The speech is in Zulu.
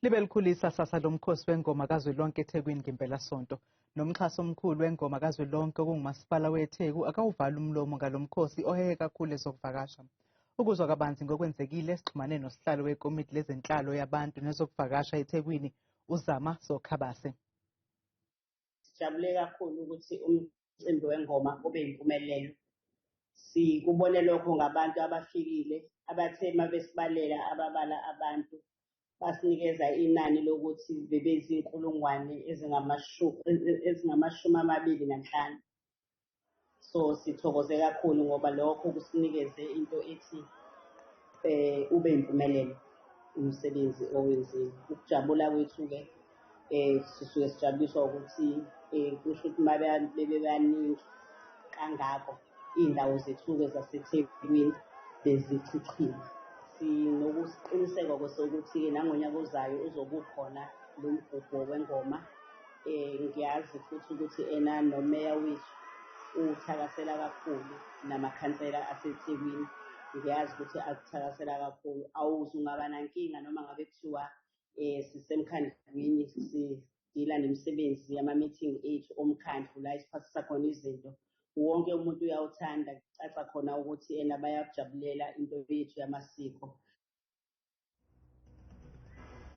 Libe likhulu isasasa lomkhosi wengoma kazwelonke eThekwini ngempelasonto. Nomxhasi omkhulu wengoma kazwelonke okungumasipala weTheku akawuvali umlomo ngalo mkhosi ohehe kakhulu ezokuvakasha. Ukuzwa kabanzi ngokwenzekile sixhumane nosihlalo wekomiti lezenhlalo yabantu nezokuvakasha eThekwini uZama Sokhabase. Sijabule kakhulu ukuthi umcimbi wengoma ube yimpumelelo. Sikubone lokho ngabantu abafikile abathe uma besibalela ababala abantu basinikeza inani lokuthi bebezinkulungwane ezingama-25. So sithokoze kakhulu ngoba lokho kusinikeze into ethi ube impumelelo umsebenzi owenziwe. Ukujabula kwethu-ke sisuke sijabuliswa ukuthi kusho ukuthi uma bebebaningi kangako iy'ndawo zethu-ke zaseThekwini bezichichima. Sinokuqiniseka sokuthi-ke nangonyaka ozayo uzobe ukhona lo mgubho wengoma. Ngiyazi futhi ukuthi ena nomeya wethu uwuthakasela kakhulu namakhansela aseThekwini. Ngiyazi ukuthi akuthakasela kakhulu. Awuze ungaba nankinga noma ngabe kuthiwa sisemkhandlwini sidila nemisebenzi yama-meeting ethu omkhandlu la esiphasisa khona izinto. Wonke umuntu uyawuthanda, kucaca khona ukuthi ena bayakujabulela into yethu yamasiko.